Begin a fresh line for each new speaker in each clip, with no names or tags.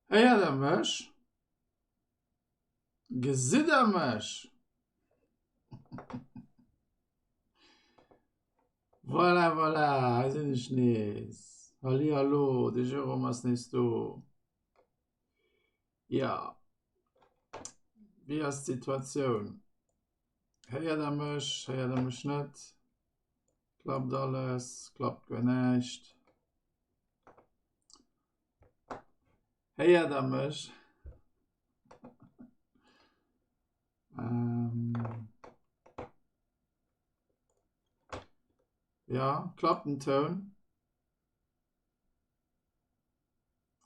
Héiert der mech? Gesitt der mech? Voilà, voilà, hei sinn ech nees. Hallihallo, de Jérôme ass nees do. Ja, wéi ass d'Situatioun? Héiert der mech? Héiert der mech net? Klappt alles? Klappt guer näischt? Héiert der mech? Ähm. Ja, klappt den Toun?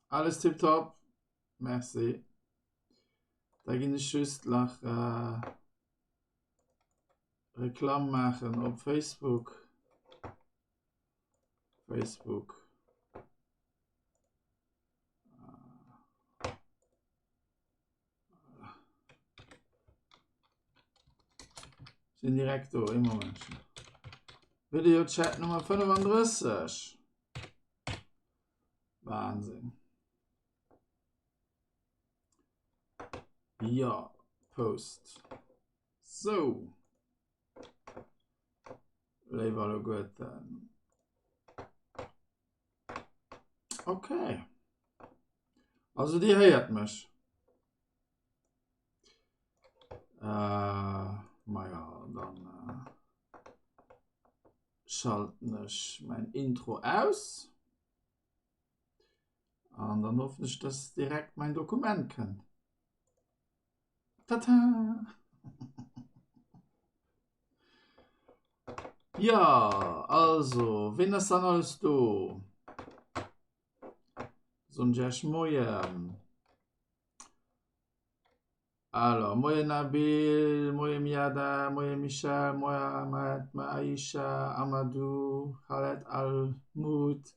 Alles tiptop? Merci. Da ginn ech just nach äh, Reklamm maachen op Facebook. Facebook. Sinn direkt do, ee Momentchen. Videochat Nummer 35. Wahnsinn. Ja, Post. So. Léif alleguerten. Okay. Also Dir héiert mech. Äh, maja, dann äh, schalten ech mein Intro aus. An dann hoffen ech, dass direkt mein Dokument kënnt. Tata! Ja, also, wien ass dann alles do? Soen ech Iech Moien. Alors, Moien Nabil, Moie Miada, Moie Michel, Mohamed, Aisha, Amadou, Khaled Al-Moud,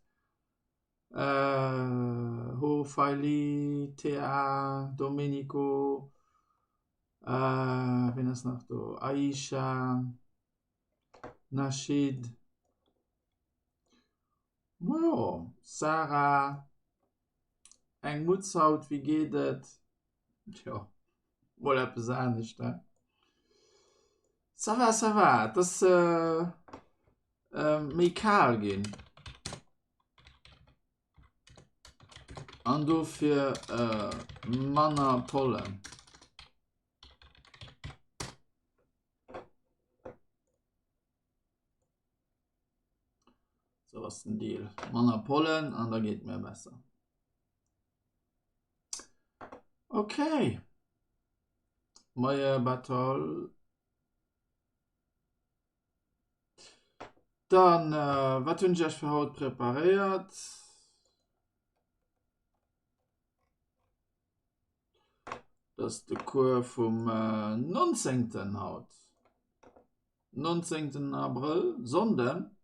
äh, Ho Faili, Thea, Domenico, äh, wien ass nach do? Aisha, Nashid, Majo, Sarah, eng Mutz haut, wéi geet et? Tjo, mol eppes anescht, he? Ça va, ça va, et ass méi kal ginn. An dofir manner Pollen. Sou ass den Deal. Manner Pollen an da geet mir besser. Okay. Moie Batol. Dann äh, wat hunn ech Iech fir haut preparéiert? Dat ass de Cours vum 19. haut. 19. Abrëll, Sonnden.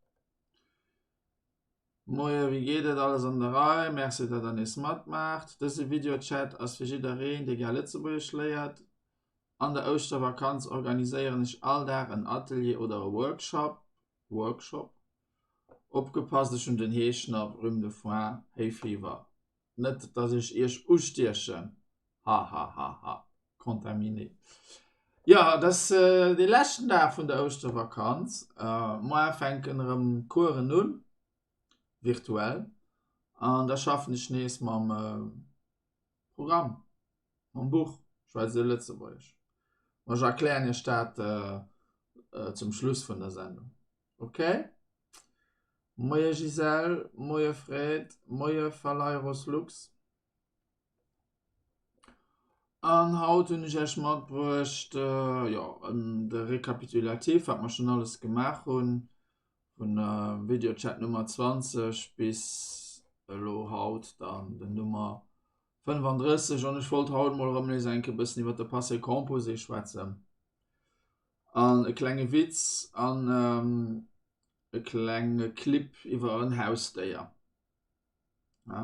Moie, wéi geet et? Alles an der Rei? Merci, datt der nees matmaacht. Dëse Videochat ass fir jiddereen, dee gär Lëtzebuergesch léiert. An der Ouschtervakanz organiséieren ech all Dag en Atelier oder e Workshop. Workshop? Opgepasst, ech hunn den Heeschnapp, Rhume de foin, Hay-Fever. Net dass ech iech ustiechen, hahahaha, contaminé. Jo, et ass dee leschten Dag vun der Ouschtervakanz. Moar fänken erëm d'Coursen un, virtuell, an da schaffen ech nees mam Programm, mam Buch Schwätzt Dir Lëtzebuergesch. Ma ech erklären iech dat zum Schluss vun der Sendung. Ok? Moie Gisèle, moie Fred, moie Valeiros Lux. An haut hunn ech Iech matbruecht, jo, de Rekapitulatif, wat mer schonn alles gemaach hunn, vun Videochat Nummer 20 bis elo haut dann den Nummer 35. An ech wollt haut mol erëm nees eng Kéier e bëssen iwwer de Passé composé schwätzen. An e klenge Witz an e klenge Clip iwwer en Hausdéier. Ja.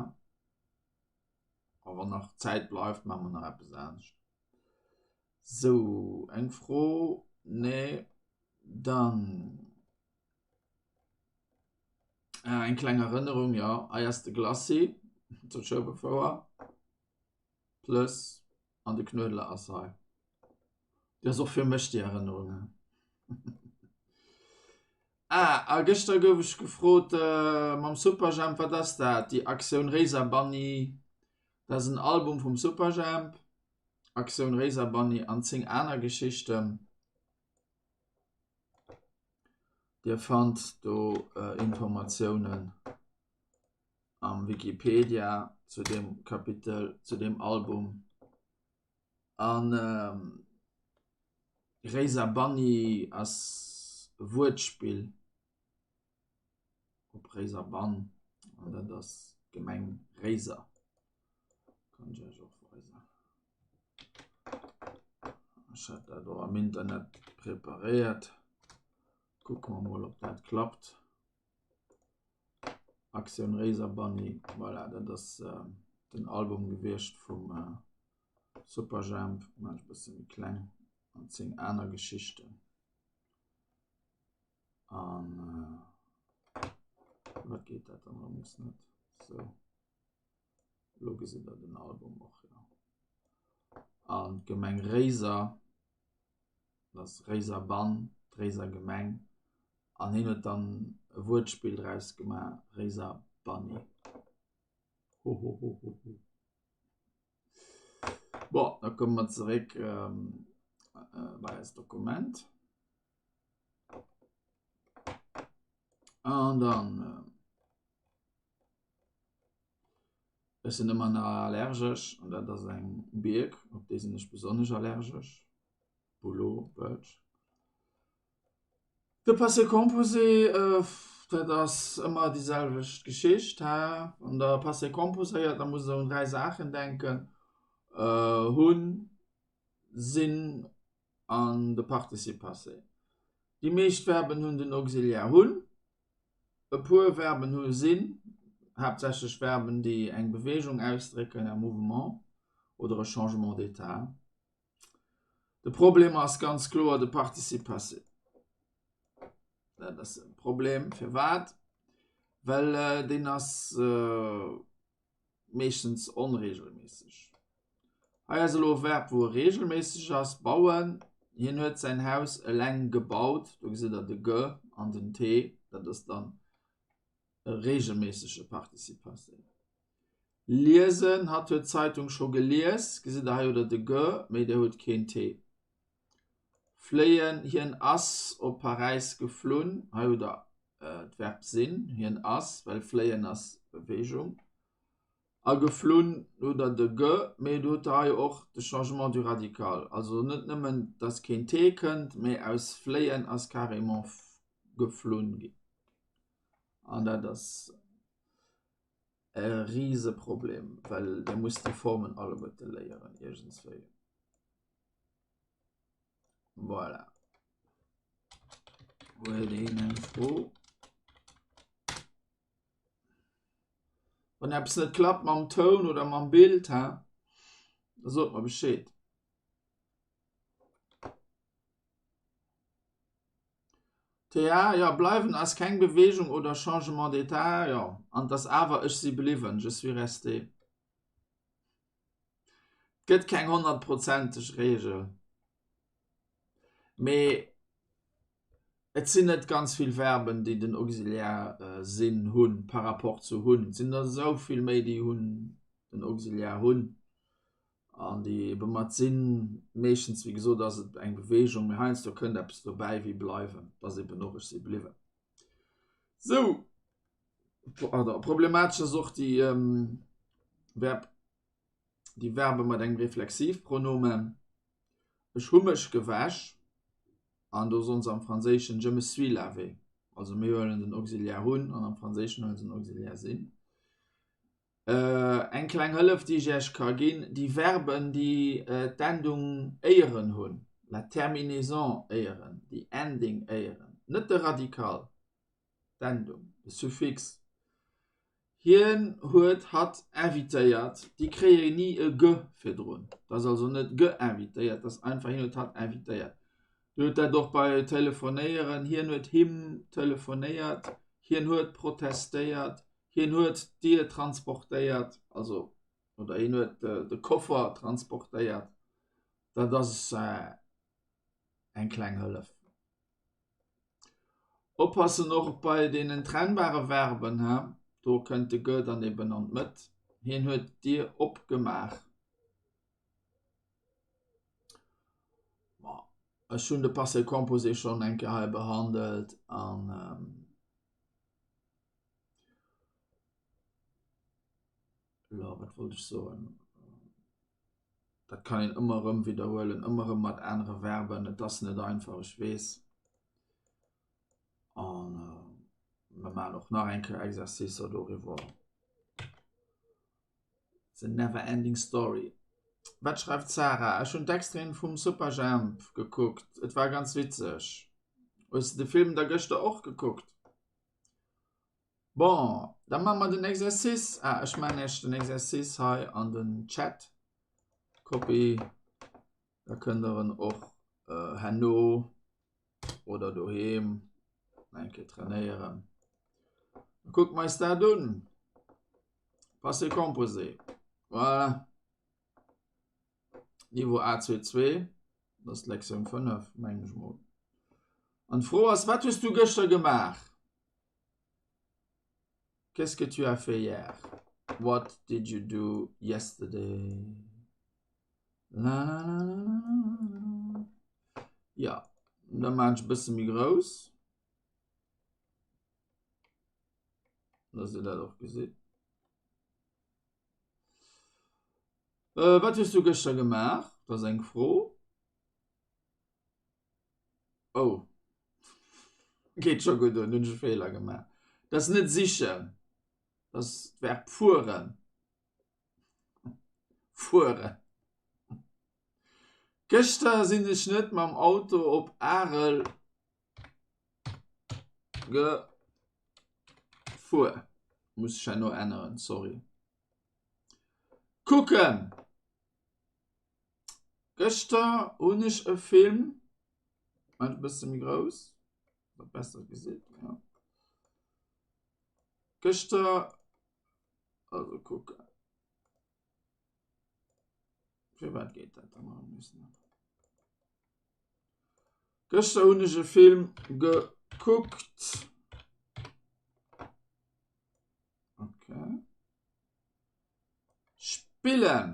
A wann nach Zäit bleift, maache mer nach eppes anescht. Sou, eng Fro? Nee. Dann eng kleng Erënnerung, jo, hei ass de Glacis zur Schueberfouer. Plus an de Knuedler ass hei. Déi ass och fir mech déi Erënnerung. Ah, a gëschter gouf ech gefrot mam Superjhemp, wat ass dat? Déi Aktioun Réiserbanni, dat ass en Album vum Superjhemp, Aktioun Réiserbanni an 10 aner Geschichten. Dir fannt do Informatiounen. am Wikipedia zu deem Kapitel, zu deem Album. An Réiser Banni ass e Wuertspill op Réiser Bann an dat ass d'Gemeng Réiser. Kann ech Iech och weisen. Ech hat dat och am Internet preparéiert. Kucke mer mol, ob dat klappt. Aktioun Réiser Bunny, voilà, dat ass den Album gewiescht vum Superjhemp, maachen ech e bësse méi kleng, an 10 aner Geschichten. An wat geet dat dann erëm net? Sou, elo gesitt der den Album och, jo. An d'Gemeng Réiser, dat ass Réiser Bann, d'Réiser Gemeng. An hien huet dann e Wuertspill draus gemaach, Réiser Bunny. Hohohohoho. Bon, da komme mer zeréck bei eist Dokument. An dann, ech sinn ëmmer nach allergesch, an dat ass eng Bierk, op déi sinn ech besonnesch allergesch, Bouleau, Birch. De Passé composé, dat ass ëmmer déi selwecht Geschicht, he. Wann Der Passé composéiert, da musst Der un 3 Saachen denken, hunn, sinn an de Participe passé. Déi meescht Verben hunn den Auxiliaire hunn, e puer Verben hu sinn, haaptsächlech Verben, déi eng Beweegung ausdrécken, un mouvement oder e Changement d'état. De Problem ass ganz kloer de Participe passé. Dat ass e Problem. Firwat? Well deen ass meeschtens onregelméisseg. Hei ass elo e Verb, wou e regelméisseg ass, bauen. Hien huet säin Haus eleng gebaut. Do gesitt Der de ge an den t. Dat ass dann e regelméissege Participe passé. Liesen, Hatt huet d'Zeitung scho gelies. Gesitt Der, hei hutt Der de ge, mee Dir hutt keen t. Fléien, Hien ass op Paräis geflunn. Hei hutt Der d'Verb sinn, hien ass, well fléien ass Beweegung. A geflunn hutt Der de ge, mee do hutt Der hei och de Changement du radical. Also net nëmmen, dass keen t kënnt, mee aus fléien ass carrément geflunn ginn. An dat ass e Riseproblem, well Dir musst déi Formen alleguerte léieren iergendswéi. Voilà. Huet een eng Fro? Wann eppes net klappt mam Toun oder mam Bild, hä? Da sot mer Bescheed. TA, Jo, bleiwen ass keng Bewegung oder Changement d'état, jo, an 't ass awer ech si bliwwen, je suis resté. 't gëtt keng honnertprozenteg Reegel, mee et sinn net ganz vill Verben, déi den Auxiliaire sinn hunn par rapport zu hunn. Et sinn der esou vill méi, déi hunn den Auxiliaire hunn. An déi ebe mat sinn, meeschtens wéi gesot ass et eng Beweegung, mee heiansdo kënnt eppes dobäi wéi bleiwen, et ass eben och ech si bliwwen. Sou, pardon, problematesch ass och déi Verb, déi Verbe mat engem Reflexivpronomen. Ech hu mech gewäsch an do soen se am Franséischen je me suis lavé. Also mir huelen den Auxiliaire hunn an am Franséischen huele se den Auxiliaire sinn. Eng kleng Hëllef, déi ech Iech ka ginn, déi Verben, déi d'Endung éieren hunn, la terminaison éieren, déi Ending éieren, net de Radikal, d'Endung, de Suffix, hien huet hatt invitéiert, déi kréie ni e ge virdrun. Dat ass also net geinvitéiert, dat ass einfach hien huet hatt invitéiert. Dir hutt dat och bei telefonéieren, hien huet him telefonéiert, hien huet protestéiert, Hien huet d'Dier transportéiert, also oder hien huet de Koffer transportéiert. Dat ass eng kleng Hëllef. Oppassen och bei deenen trennbare Verben, he, do kënnt de ge dann eben an d'Mëtt. Hien huet d'Dier opgemaach. Bon, ech hunn de Passé composé schonn eng Kéier hei behandelt an. Lo, wat wollt ech soen? Dat kann een ëmmer erëm widderhuelen, ëmmer erëm mat anere Verben. Et ass net einfach, ech weess. An mer maachen och nach eng Kéier Exercicer doriwwer. It's a never ending story. Wat schreift d'Sarah? Ech hunn d'Extraiten vum Superjhemp gekuckt, et war ganz witzeg. Hues de de Film da gëschter och gekuckt? Bon, da maache mer den Exercice. Ah, ech maachen iech den Exercice hei an den Chat. Copy. Da kënnt der en och äh, herno oder doheem eng Kéier trainéieren. Da kucke mer eis dat un. Passé composé. Voilà. Niveau A22. Dat ass d'Lektioun 5, mengen ech mol. An d'Fro ass, wat hues du gëschter gemaach? Qu'est-ce que tu as fait hier? What did you do yesterday? La la la la la la. Ja, da maan ech e bësse méi grouss. Dass dir dat och gesitt. Äh, wat hues du gëschter gemaach? Dat ass eng Fro. Oh. Geet scho gutt un, hunn ech e Feeler gemaach. Dat ass net sichen, dat ass d'Verb fueren. Fueren. Gëschter sinn ech net mam Auto op Arel gefuer. Muss ech herno änneren, sorry. Kucken. Gëschter hunn ech e Film, e bësse méi grouss, dat besser gesitt, ja. Gëschter, also kucken. Firwat geet dat dann nach nees net? Gëschter hunn ech e Film gekuckt. Okay. Spillen.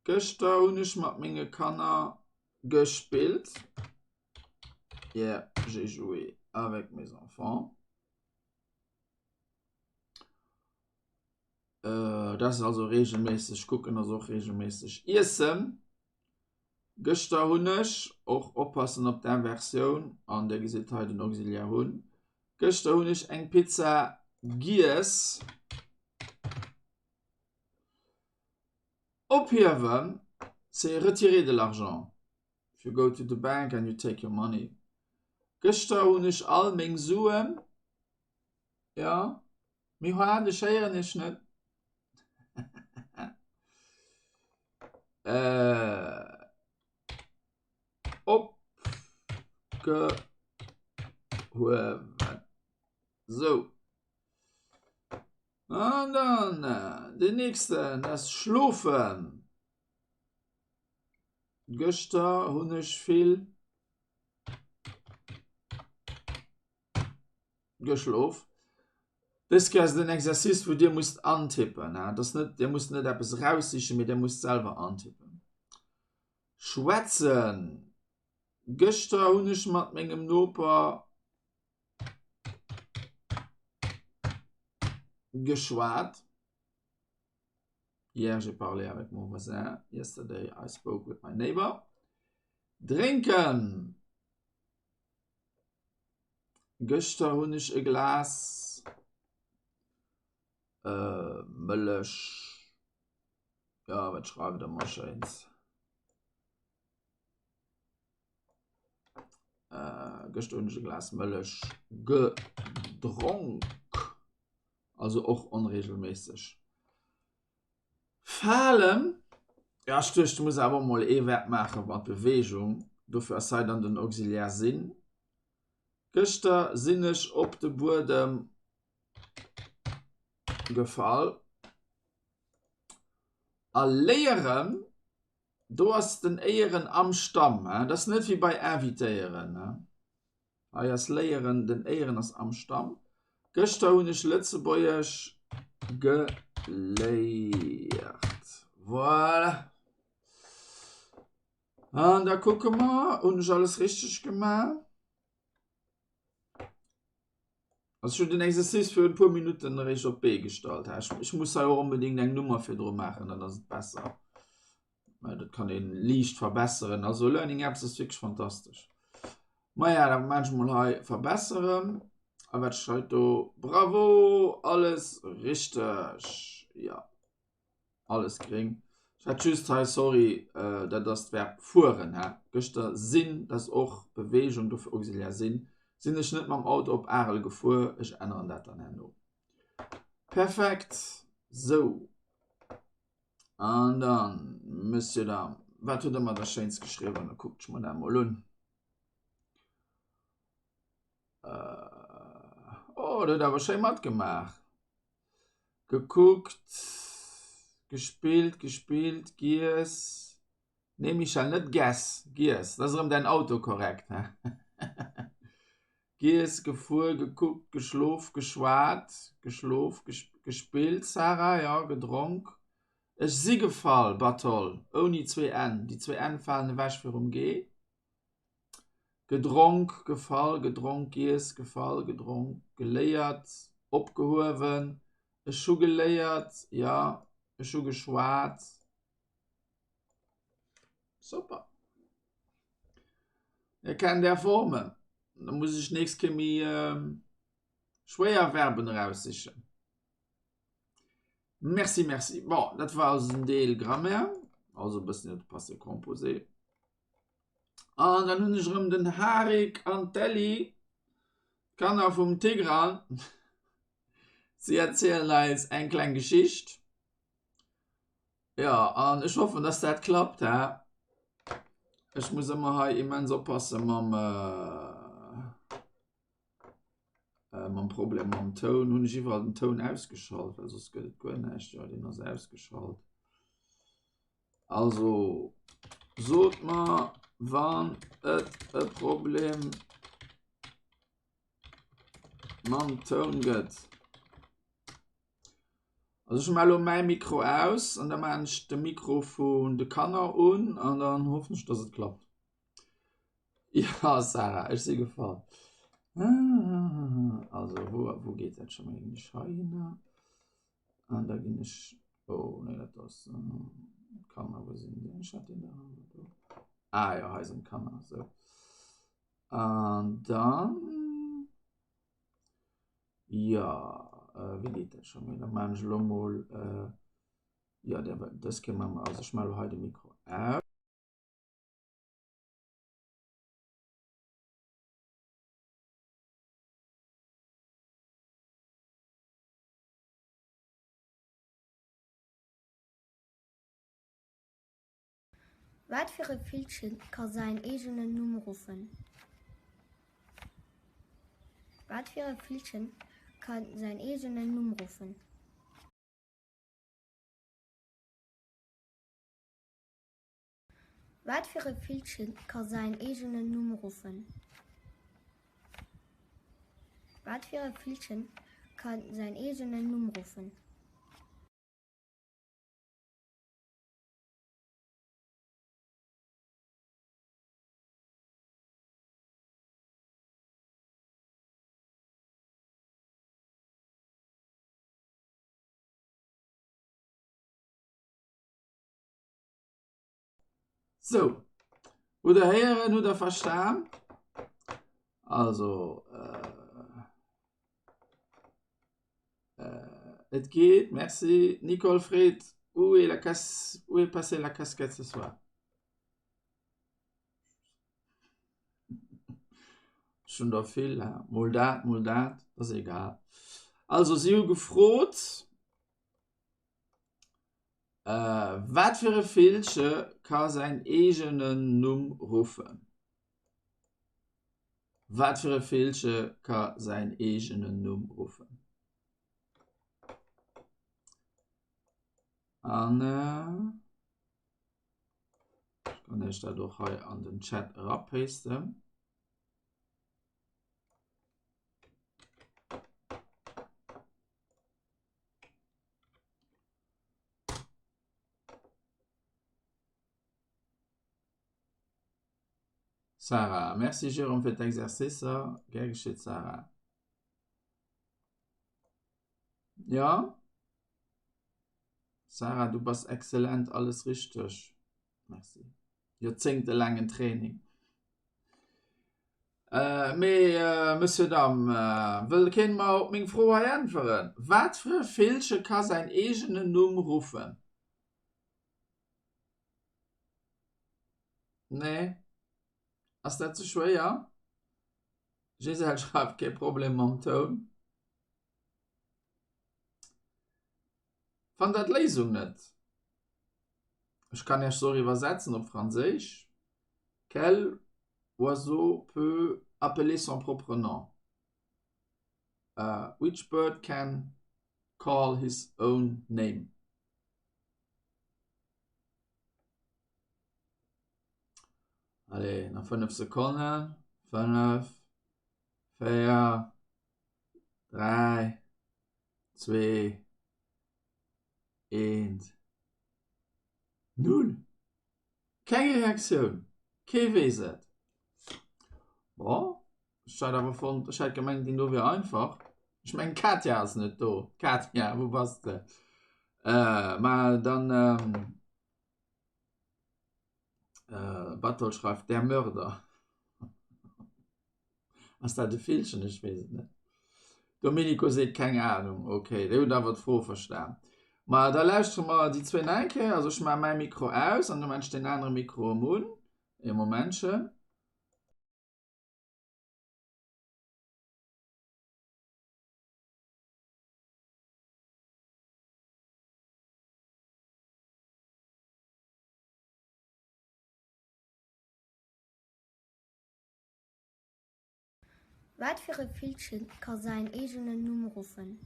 Gëschter hunn ech mat menge Kanner gespillt. Hier j'ai joué avec mes enfants. Äh, dat ass also regelméisseg kucken ass och regelméisseg iessen. Gëschter hunn ech och oppassen op d'Inversioun an der gesitt hei den Auxiliaire hunn. Gëschter hunn ech eng Pizza giess. Ophiewen. C'est retirer de l'argent. If you go to the bank and you take your money. Gëschter hunn ech all meng Suen. Jo, mee hoart, ech héieren iech net. Opgehuewen. Sou. An dann den nächsten ass schlofen. Gëschter hunn ech vill geschlof. Dës Kéier ass et en Exercice, wou Dir musst antippen. Dat ass net, Dir musst net eppes eraussichen, mee Dir musst selwer antippen. Schwätzen. Gëschter hunn ech mat mengem Noper geschwat. Hier j'ai parlé avec mon voisin. Yesterday I spoke with my neighbor. Drénken. Gëschter hunn ech e Glas äh, Mëllech. Ja, wat schreift der mer schéins? Äh, gëschter hunn ech e Glas Mëllech gedronk. Also och onregelméisseg. Falen, jo ech duecht du muss awer och mol ee Verb maache mat Beweegung, dofir ass hei dann den Auxiliaire sinn. Gëschter sinn ech op de Buedem gefall. A léieren, do ass den éieren am Stamm, dat ass net wéi bei invitéieren. Hei ass léieren, den éieren ass am Stamm. Gëschter hunn ech Lëtzebuergesch geléiert. Voilà. An da kucke mer, hunn ech alles richteg gemaach? Also ech hunn den Exercice fir e puer Minutten eréischt op d'Bee gestallt. Ech muss hei och onbedéngt eng Nummer virdru maachen, dann ass et besser. Mä dat kann een liicht verbesseren. Also Learning Apps ass wierklech fantastesch. Maja, da maache ech mol hei verbesseren. A wat schreit do? Bravo, alles richteg. Ja, alles gréng. Ech hat just hei, sorry, äh, dat ass d'Verb fueren. He? Gëschter sinn, dat ass och Bewegung, dofir Auxiliaire sinn. Sinn ech net mam Auto op Arel gefuer? Ech änneren dat dann herno. Perfekt. Sou. An dann, Monsieur, Dame, wat hutt Der mer da Schéins geschriwwen? Da kuckt ech mer dat emol un. Äh, oh, der huet awer schéi matgemaach. Gekuckt, gespillt, gespillt, giess. Nee Michèle, net gess, giess. Dat ass erëm däin Autocorrect, he? Giess, gefuer, gekuckt, geschlof, geschwat, geschlof, gespillt, Sarah, jo, gedronk. Ech si gefall, Batol, ouni zwee n, déi zwee n falen ewech virum g. Gedronk, gefall, gedronk, giess, gefall, gedronk, geléiert, opgehuewen, ech hu geléiert, jo, ech hu geschwat. Super. Dir kennt är Formen. Da muss ech nächst Kéier méi ähm, schwéier Verben eraussichen. Merci, merci. Bon, dat war also den Deel Grammaire, also e bëssen de Passé composé. An dann hunn ech erëm den Harik an d'Elli, d'Kanner vum Tigran. Si erzielen eis eng kleng Geschicht. Ja, an ech hoffen, dass dat klappt, hä? Ech muss ëmmer hei immens oppasse mam, äh, äh, mam Problem mam Toun. Hunn ech iwwerall den Toun ausgeschalt, well soss gëtt et guer näischt. Ja, deen ass ausgeschalt. Also, sot mer, wann et e Problem mam Toun gëtt. Also ech maache lo mäi Mikro aus an da maachen ech de Mikro vun de Kanner un an dann hoffen ech, dass et klappt. Ja Sarah, ech si gefall. Also wou, wou geet dat scho mol? Ginn ech heihinner an da ginn ech, oh nee dat ass d'Kanner, wou sinn déi? Ech hat déi nach do. Ah jo, hei sinn d'Kanner, sou. An dann. Jo, wéi geet dat scho méi? Da maachen ech elo mol, jo, dës Kéier maache mer, also ech maache elo hei de Mikro aus.
Wat fir e Villche ka säin eegenen Numm ruffen? Wat fir e Villche ka säin eegenen Numm ruffen? Wat fir e Villche ka säin eegenen Numm ruffen? Wat fir e Villche ka säin eegenen Numm ruffen?
Sou, hutt der héieren, hutt der verstan? Also, et geet, merci. Nicole freet, où est la cas où est passée la casquette ce soir? Ech hunn der vill, he, mol dat, mol dat, ass egal. Also si hu gefrot, wat fir e Villche ka säin eegenen Numm ruffen? Wat fir e Villche ka säin eegenen Numm ruffen? An ech kann iech dat och hei an den Chat erapasten. Sarah, Merci Jérôme fir d'Exercicer. Gär geschitt Sarah. Ja? Sarah, du bass exzellent, alles richteg. Merci. Joerzéngtelaangen Training. Äh, mee, äh, Monsieur, Dame, äh, wëll keen mer op meng Fro hei äntweren? Wat fir e Villche ka säin eegenen Numm ruffen? Nee? Ass dat ze schwéier? Gisèle schreift, kee Problem mam Toun. Fannt der d'Léisung net? Ech kann Iech se och iwwersetzen op Franséisch, Quel oiseau peut appeler son propre nom? Which bird can call his own name? Allez, nach 5 Sekonnen. 5, 4, 3, 2, 1, 0. Keng Reaktioun, kee weess et. Bon, ech hat awer fonnt, ech hat gemengt, deen do wier einfach. Ech mengen, d'Katja ass net do. Katja, wou bass de? Äh, ma dann, ähm, äh, Battle schreift, der Mörder. Ass dat e Villchen? Ech weess et net. Domenico seet keng Ahnung. Ok, dir hutt awer d'Fro verstan. Ma da lauschtere mer déi zwéin nach eng Kéier. Also ech maache mäi Mikro aus an du maachen ech deen anere Mikro erëm un. E Momentchen.
Wat fir e Villche ka säin eegenen Numm ruffen?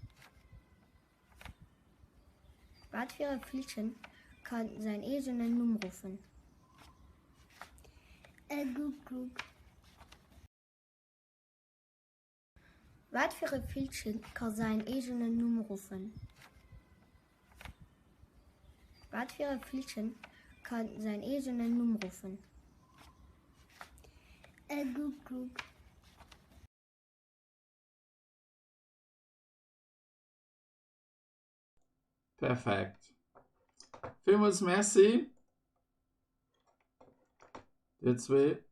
Wat fir e Villche ka säin eegenen Numm ruffen? E Guckuck. Wat fir e Villche ka säin eegenen Numm ruffen? Wat fir e Villche ka säin eegenen Numm ruffen? E Guckuck.
Perfekt. Villmools Merci. Dir zwee.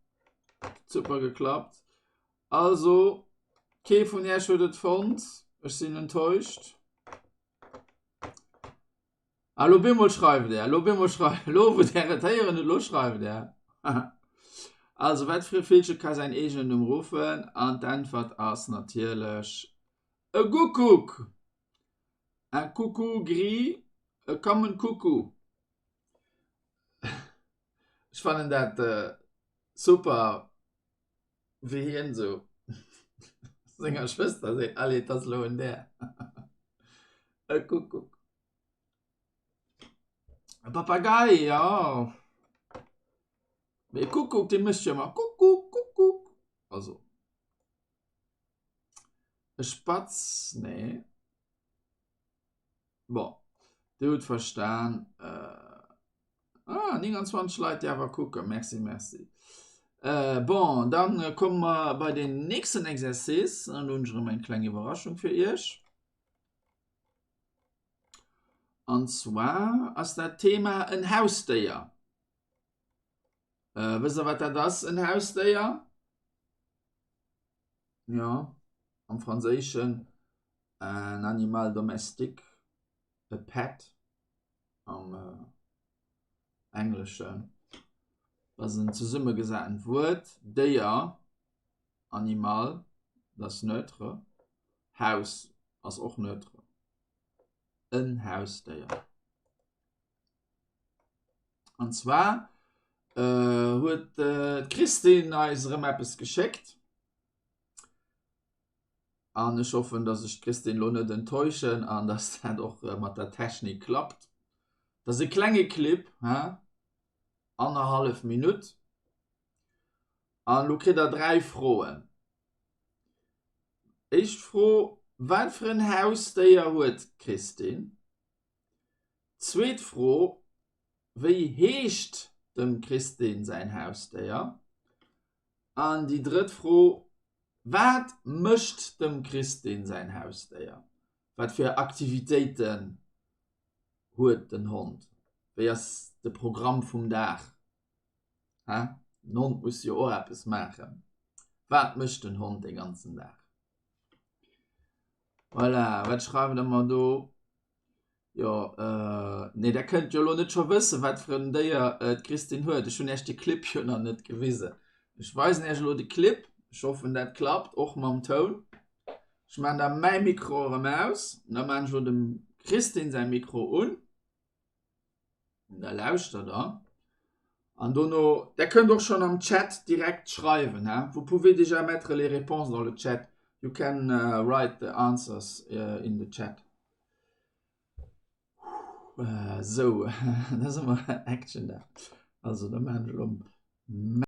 Super geklappt. Also, kee vun Iech huet et fonnt. Ech sinn enttäuscht. Ah, lo bemol schreift er. Lo bemol schreift. Lo, wou der et héieren hutt, lo schreift er. Also, wat fir e Villche ka säin eegenen Numm ruffen? An d'Äntwert ass natierlech e Guckuck. Un coucou gris, e common cuckoo. Ech fannen dat super wéi hien esou senger Schwëster seet, allez et ass elo un där. E Kuckuck. E Papagei, jo. Mee e Kuckuck dee mécht jo ëmmer Kuckuck, Kuckuck. Also e Spatz, nee. Bon, Dir hutt verstan. Ah, 29 Leit, déi awer kucken. Merci, merci. Äh, bon, dann komme mer bei den nächsten Exercice. An do hunn ech erëm eng kleng Iwwerraschung fir Iech. An zwar ass dat Thema en Hausdéier. Äh, wësst Der, wat dat ass, en Hausdéier? Jo, am Franséischen un animal domestique, e pet am Engleschen. Dat ass en zesummegesatent Wuert, Déier, animal, dat ass neutre, Haus ass och neutre, en Hausdéier. An zwar huet d'Christine eis erëm eppes geschéckt. An ech hoffen, dass ech d'Christine elo net enttäuschen an dass dat och mat der Technik klappt. Dat ass e klenge Clip, he, annerhallef Minutt. An elo kritt der 3 Froen. Éischt Fro, Wat fir en Hausdéier huet d'Christine? Zweet Fro, Wéi heescht dem Christine säin Hausdéier? An déi drëtt Fro, Wat mécht dem Christine säin Hausdéier? Wat fir Aktivitéiten huet den Hond? Wéi ass de Programm vum Dag? Hä? Den Hond muss jo och eppes maachen. Wat mécht den Hond de ganzen Dag? Voilà, wat schreift der mer do? Jo, nee, der kënnt jo elo net scho wëssen, wat fir en Déier d'Christine huet. Ech hunn Iech de Clip jo nach net gewisen. Ech weisen Iech elo de Clip. Ech hoffen, dat klappt och mam Toun. Ech maachen da mäi Mikro erëm aus an da maachen ech elo dem Christine säi Mikro un. Da lauschtert der. An dono, der kënnt och schonn am Chat direkt schreiwen, he. Vous pouvez déjà mettre les réponses dans le chat. You can write the answers in the chat. Sou, dat ass ëmmer Action dat. Also da maachen ech elo.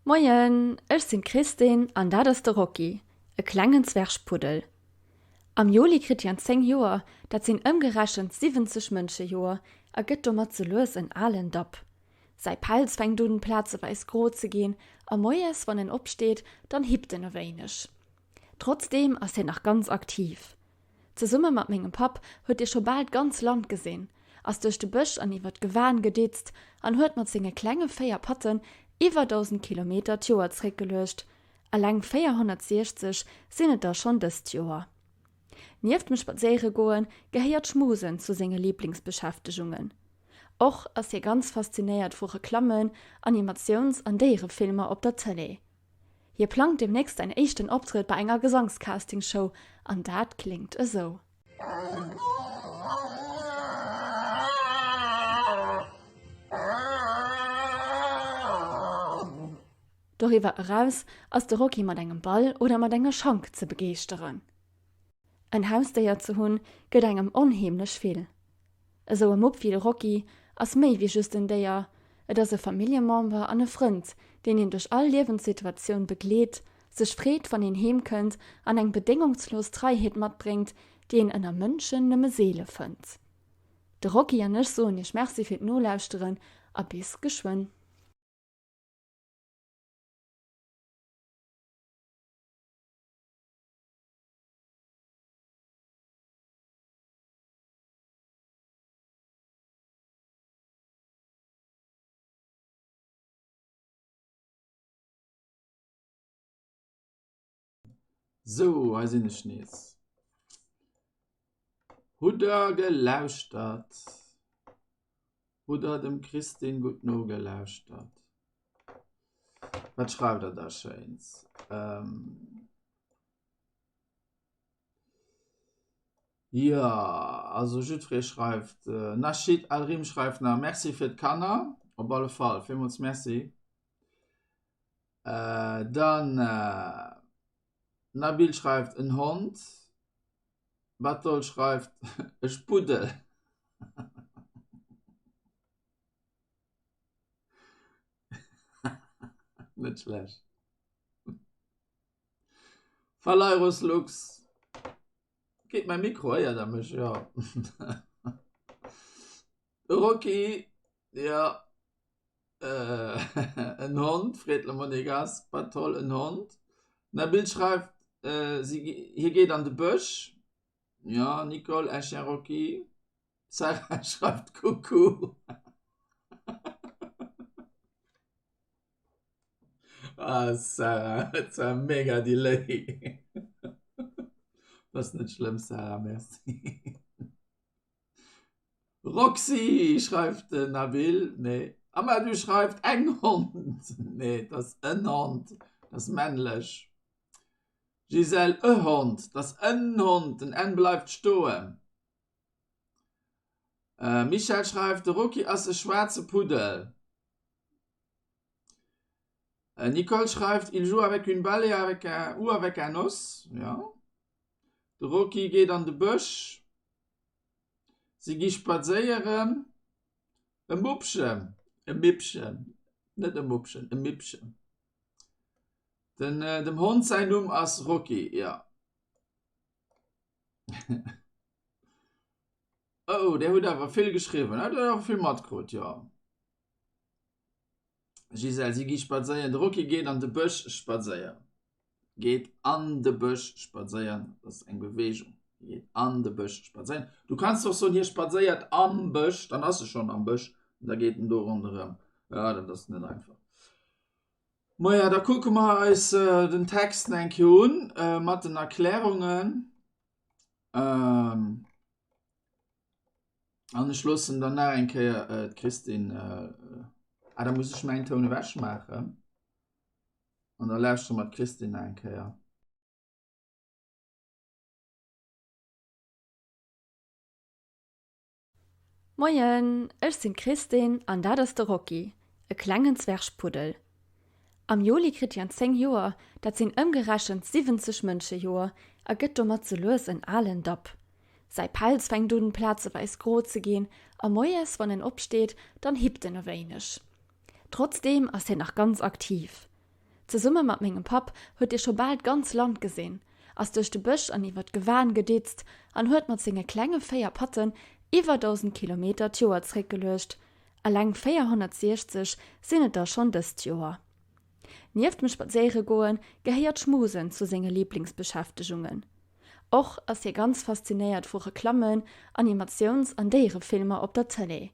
Moien, ech sinn d'Christine an dat ass de Rocky, e klengen Zwergpuddel. Am Juli kritt hien 10 Joer, dat sinn ëmgerechent 70 Mënschejoer, a gëtt domat sou lues en alen Dapp. Säi Pelz fänkt un plazeweis gro ze ginn a moies wann en opsteet, dann hippt en e wéineg. Trotzdeem ass hien nach ganz aktiv. Zesumme mat mengem Papp huet hie scho bal d'ganz Land gesinn, ass duerch de Bësch an iwwer d'Gewan geditzt an huet mat senge klenge 4 Patten iwwer 1.000 Kilometer d'Joer zréckgeluecht, eleng 460 sinn et der schonn dëst Joer. Nieft dem Spadséiere goen, gehéiert Schmusen zu senge Liblingsbeschäftegungen. Och ass hie ganz faszinéiert vu Reklammen, Animatiouns an Déierefilmer op der Tëlee. Hie plangt deemnächst säin éischten Optrëtt bei enger Gesangscastingshow an dat kléngt esou. Doriwwer eraus ass de Rocky mat engem Ball oder mat enger Schank ze begeeschteren. En Hausdéier ze hunn, gëtt engem onheemlech vill. Esou e Mupp wéi de Rocky ass méi wéi just en Déier, et ass e Familljemember an e Frënd, deen een duerch all Liewenssituatioun begleet, sech freet, wann een heem kënnt an eng bedéngungslos Treiheet matbréngt, déi een ënner Mënschen nëmme seele fënnt. De Rocky an ech soen iech Merci fir d'Nolauschteren a bis geschwënn.
Sou, hei sinn ech nees. Hutt der gelauschtert? Hutt der dem Christine gutt nogelauschtert? Wat schreift der da Schéins? Ähm Jo, also jiddweree schreift. Nachid Alrim schreift nach, Merci fir d'Kanner. Op alle Fall, villmools Merci. Dann Nabil schreift, en Hond. Batol schreift, e Spuddel. Net schlecht. Phalairus Lux. Geet mäi Mikro héiert der mech? Jo. Rocky, jo. En Hond, freet Le Monégasque. Batol, en Hond. Nabil schreift, si, hie geet an de Bësch. Jo, Nicole, un chien Rocky. Sarah schreift, Coucou. Ah Sarah, et war mega Delay. Ass net schlëmm Sarah, merci. Roxy schreift den Nabil, nee. Amadou schreift eng Hond, nee, et ass en Hond, dat ass männlech. Gisèle, e Hond, dat ass en Hond, den N bleift stoen. Michèle schreift, de Rocky ass e schwaarze Puddel. Nicole schreift, il joue avec une balle et avec un, ou avec un os. Ja. De Rocky geet an de Bësch. Si gi spadséieren. E Muppchen, e Mippchen, net e Muppchen, e Mippchen. Den, dem Hond säin Numm ass Rocky, ja. Oh, där hutt awer vill geschriwwen. Där hutt awer vill matkrut, jo. Gisèle, Si gi spadséieren. De Rocky geet an de Bësch spadséieren. Geet an de Bësch spadséieren, dat ass eng Beweegung. Hie geet an de Bësch spadséieren. Du kanns och soen, hie spadséiert am Bësch, dann ass e schonn am Bësch an da geet en do ronderëm. Jo, dat ass net einfach. Maja, da kucke mer eis den Text nach eng Kéier un mat den Erklärungen. An ech loossen dann nach eng Kéier äh, d'Christine. Äh, ah, da muss ech mäin Toun ewech maachen. An da lauschtere mer d'Christine nach eng Kéier.
Moien, ech sinn d'Christine an dat ass de Rocky, e klengen Zwergpuddel. Am Juli kritt hien 10 Joer, dat sinn ëmgerechent 70 Mënschejoer, a gëtt domat sou lues en alen Dapp. Säi Pelz fänkt un plazeweis gro ze ginn a moies wann en opsteet, dann hippt en e wéineg. Trotzdeem ass hien nach ganz aktiv. Zesumme mat mengem Papp huet hie scho bal d'ganz Land gesinn, ass duerch de Bësch an iwwer d'Gewan geditzt an huet mat senge klenge 4 Patten iwwer 1.000 Kilometer d'Joer zréckgeluecht, eleng 460 sinn et der schonn dëst Joer. Nieft dem Spadséiere goen gehéiert Schmusen zu senge Liblingsbeschäftegungen. Och ass hie ganz faszinéiert vu Reklammen, Animatiouns an Déierefilmer op der Tëlee.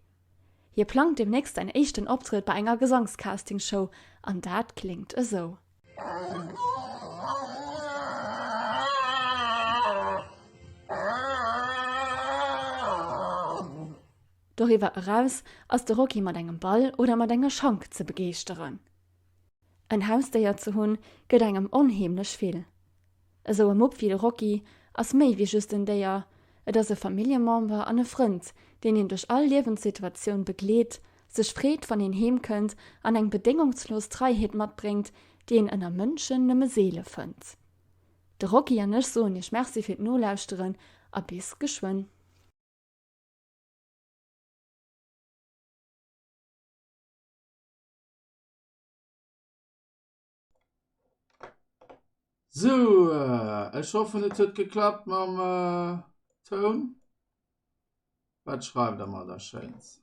Hie plangt deemnächst säin éischten Optrëtt bei enger Gesangscastingshow an dat kléngt esou. Doriwwer eraus ass de Rocky mat engem Ball oder mat enger Schank ze begeeschteren. En Hausdéier ze hunn, gëtt engem onheemlech vill. Esou e Mupp wéi de Rocky ass méi wéi just en Déier, et ass e Familljemember an e Frënd, deen een duerch all Liewenssituatioun begleet, sech freet wann een heem kënnt an eng bedéngungslos Treiheet matbréngt, déi een ënner Mënschen nëmme seele fënnt. De Rocky an ech soen iech Merci fir d'Nolauschteren a bis geschwënn.
Sou, ech hoffen et huet geklappt mam Toun. Wat schreift der mer da Schéins?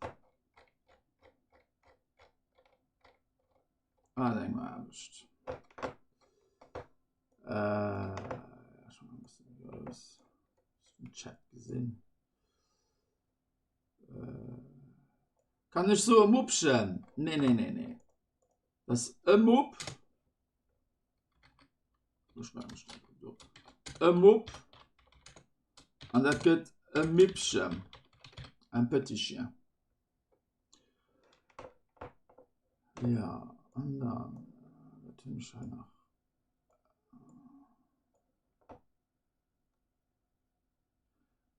Wat eng Aarbecht. Äh, schon e bëssen grouss. Den Chat gesinn. Äh, kann ech soe Muppchen? Nee, nee, nee, nee. Dat ass e Mupp. E Mupp an dat gëtt e Mippchen, un petit chien. Ja, an dann, wat hunn ech hei nach?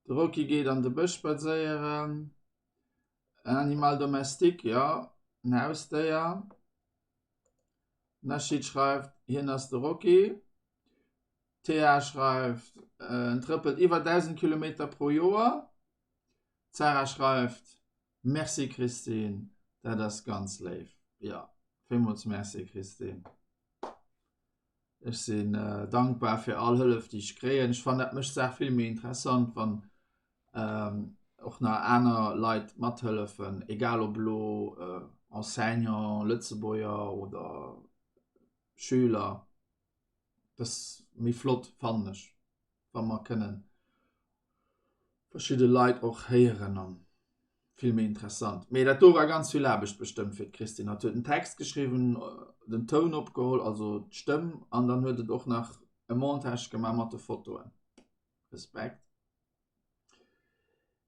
De Rocky geet an de Bësch spadséieren. En Animal domestique, jo, en Hausdéier. Nasheed schreift, hien ass de Rocky. D'Thea schreift, en trëppelt iwwer 1.000 Kilometer pro Joer. D'Sarah schreift, Merci Christine, dat ass ganz léif. Jo, villmools Merci Christine. Ech sinn dankbar fir all Hëllef déi ech kréien. Ech fannen dat mécht d'Saach vill méi interessant wann och nach aner Leit mathëllefen, egal ob elo Enseignant, Lëtzebuerger oder Schüler. Dat ass méi flott fannen ech, wa mer kënnen verschidde Leit och héieren an vill méi interessant. Mee dat do war ganz vill Aarbecht bestëmmt fir d'Christine. Hatt huet den Text geschriwwen, den Toun opgeholl, also d'Stëmm, an dann huet et och nach e Montage gemaach mat de Fotoen. Respekt.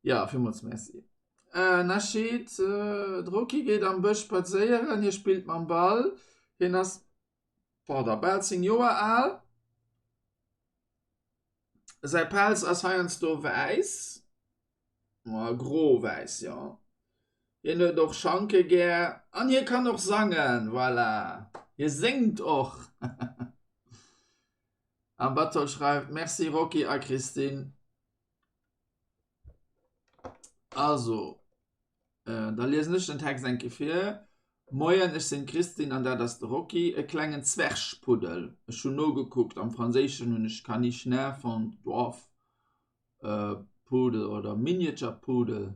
Ja, villmools Merci. Äh, Nasheed, äh, de Rocky geet am Bësch spadséieren, hie spillt mam Ball. Hien ass, pardon, bal 10 Joer al. Säi Pelz ass heiansdo wäiss, ma gro-wäiss, jo. Hien huet och Schanke gär an hie kann och sangen, voilà, hie séngt och. An Batol schreift, Merci Rocky a Christine. Also, da liesen ech den Text eng Kéier vir. Moien, ech sinn d'Christine an dat ass de Rocky, e klengen Zwergpuddel. Ech hunn nogekuckt, am Franséischen hunn ech Caniche nain fonnt, Dwarf Poodle oder Miniature Poodle.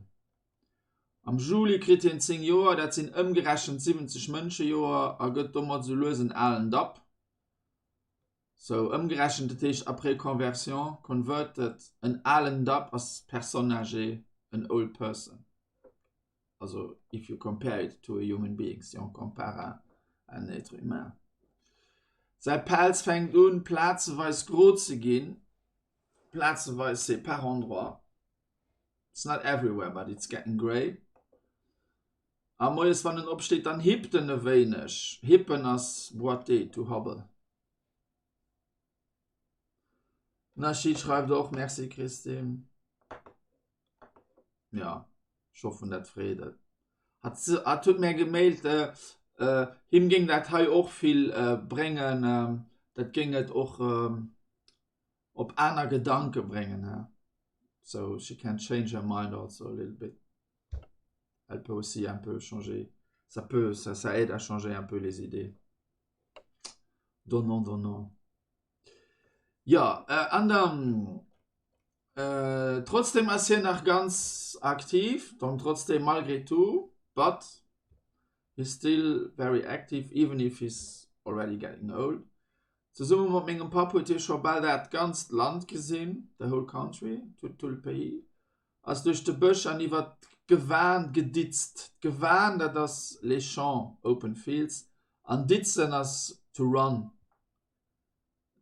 Am Juli kritt hien 10 Joer, dat sinn ëmgerechent 70 Mënschejoer, a gëtt domat sou lues en alen Dapp. Sou ëmgerechent, dat heescht après conversion, converted, en alen Dapp ass personne âgée, an old person. Also if you compare it to a human being, si on compare à un être humain. Säi Pelz fänkt un plazeweis gro ze ginn, plazeweis c'est par endroits, it's not everywhere but it's getting grey. A moies wann en opsteet, dann hippt en e wéineg, hippen ass boiter, to hobble. Nasheed schreift och, Merci Christine. Ja, ech hoffen dat freet et. Hat se hat huet mär gemailt äh, äh, him géing dat hei och vill äh, bréngen, äh, dat géing et och äh, op aner Gedanke bréngen. He? So she can change her mind also a little bit. Elle peut aussi un peu changer. Ça peut, ça, ça aide à changer un peu les idées. Donnant, donnant. Ja, äh, an dann äh, trotzdem ass hien nach ganz aktiv, donc trotzdem malgré tout, but he's still very active even if he's already getting old. Zesumme mat mengem Papp huet hie scho bal dat ganzt Land gesinn, the whole country, tout, tout le pays, ass duerch de Bësch an iwwer d'Gewan geditzt. D'Gewan, dat ass les champs, open fields, an ditzen ass to run.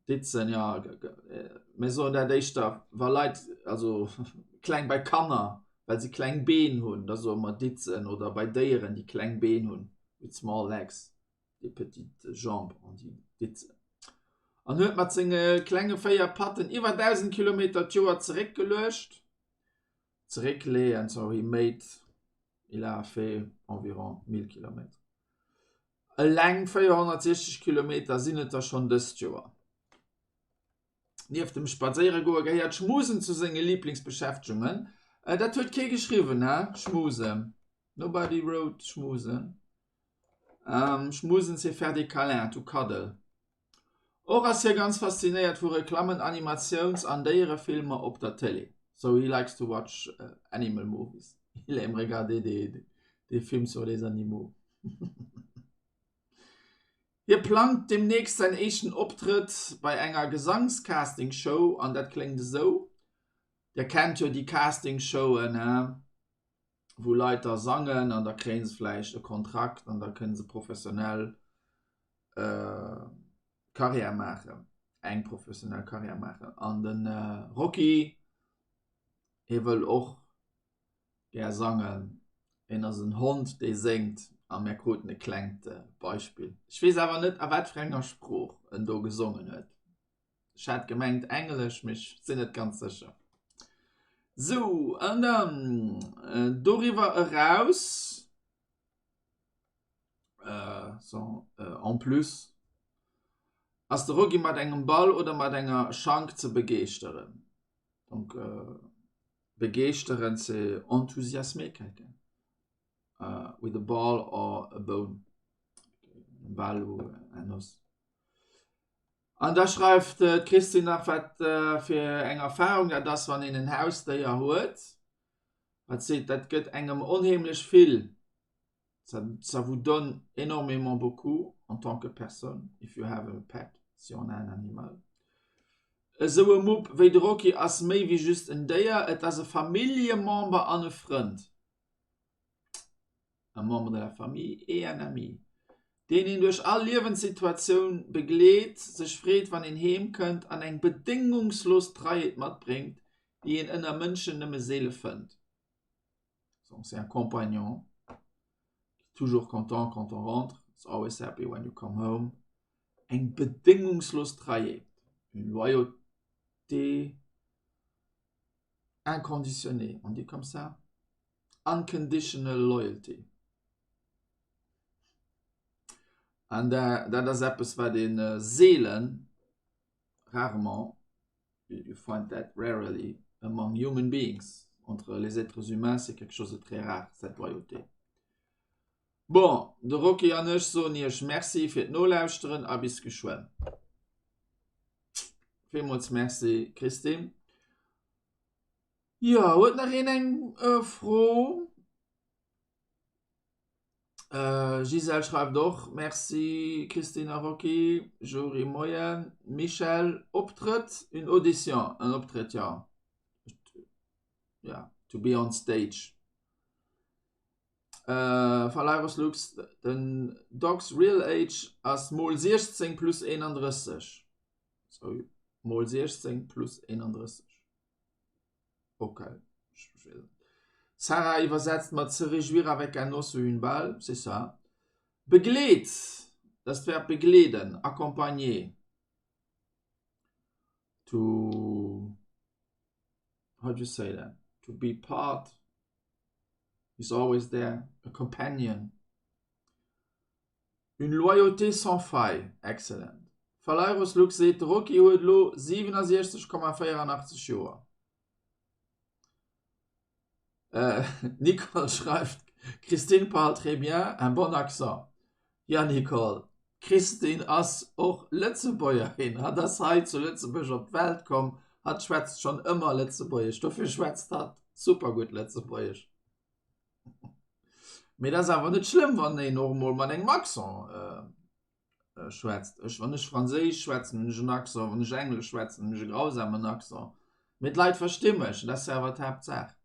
Ditzen, jo, mir soen dat éischter wa Leit, also kleng bei Kanner, well se kleng Been hunn, da soe mer ditzen oder bei Déieren, déi kleng Been hunn, with small legs, des petites jambes, on dit ditzen. An huet mat senge klenge 4 Patten iwwer 1.000 Kilometer d'Joer zeréckgeluecht, zeréckleeën, so he made, il a fait environ 1.000 kilomètres. Eleng 460 Kilometer sinn et der schonn dëst Joer. Nieft dem Spadséiere goe gehéiert Schmusen zu senge Liblingsbeschäftegungen. Dat huet kee geschriwwen, he? Schmusen. Nobody wrote schmusen. Schmusen c'est faire des câlins, to cuddle. Och ass hie ganz faszinéiert vu Reklammen, Animatiouns an Déierefilmer op der Télé. So he likes to watch animal movies. Il aime regarder des des films sur les animaux. Hie plangt deemnächst säin éischten Optrëtt bei enger Gesangscastingshow an dat kléngt esou. Dir kennt jo déi Castingshowen, he? Wou Leit da sangen an da kréie se vläicht e Kontrakt an da kënne se professionell Karriär maachen. Eng professionell Karriär maachen. An de Rocky, hie wëll och gär sangen. Hien ass en Hond, dee séngt a mir kruten e klengt Beispill. Ech weess awer net, a wat fir enger Sprooch en do gesongen huet. Ech hat gemengt Englesch, mee ech sinn net ganz sécher. Sou, an dann doriwwer eraus, so, en plus, ass de Rocky mat engem Ball oder mat enger Schank ze begeeschteren. Donc begeeschteren, c'est enthousiasmer quelqu'un with a ball or a bone, un bal ou un os. An da schreift d'Christine nach, wat fir eng Erfarung dat ass, wann een en Hausdéier huet. Wat seet, dat gëtt engem onheemlech vill, ça, ça vous donne énormément beaucoup en tant que personne, if you have a pet, si on a un animal. Esou e Mupp wéi de Rocky ass méi wéi just en Déier, et ass e Familljemember an e Frënd. un membre de la famille et un ami, deen een duerch all Liewenssituatioun begleet, sech freet wann een heem kënnt an eng bedéngungslos Treiheet matbréngt, déi een ënner Mënschen nëmme seele fënnt. Donc c'est un compagnon toujours content quand on rentre, is always happy when you come home. Eng bedéngungslos Treiheet, une loyauté inconditionnée, on dit comme ça? Unconditional loyalty. An dat ass eppes, wat ee seelen, rarement, you find that rarely among human beings, entre les êtres humains, c'est quelque chose de très rare, cette loyauté. Bon, de Rocky an ech soen iech Merci fir d'Nolauschteren a bis geschwënn. Villmools Merci, Christine. Jo, huet nach een eng Fro? Gisèle schreift och, Merci Christine a Rocky. Jory, Moien. Michèle, Optrëtt, une audition, en Optrëtt, jo. Ja, to be on stage. Phalaris Lux, Den Dog's real age ass mol 16 plus 31. So, mol 16 plus 31. Ok. Sarah iwwersetzt mat se réjouir avec un os ou une balle, c'est ça. Begleet, dat ass d'Verb begleeden, accompagner. To, how do you say that? To be part, is always there, a companion. Une loyauté sans faille, excellent. Phalaeros Lux seet, de Rocky huet elo 67,84 Joer. Nicole schreift, Christine parle très bien, un bon accent. Ja Nicole, d'Christine ass och Lëtzebuergerin, hatt ass hei zu Lëtzebuerg op d'Welt komm, hatt schwätzt schonn ëmmer Lëtzebuergesch, dofir schwätzt hatt super gutt Lëtzebuergesch. Mee dat ass awer net schlëmm, wann een och emol mat engem Accent schwätzt. Ech, wann ech Franséisch schwätzen, hunn ech en Accent, wann ech Englesch schwätzen, hunn ech e grausamen Accent. Mee d'Leit versti mech, dat ass jo awer d'Haaptsaach.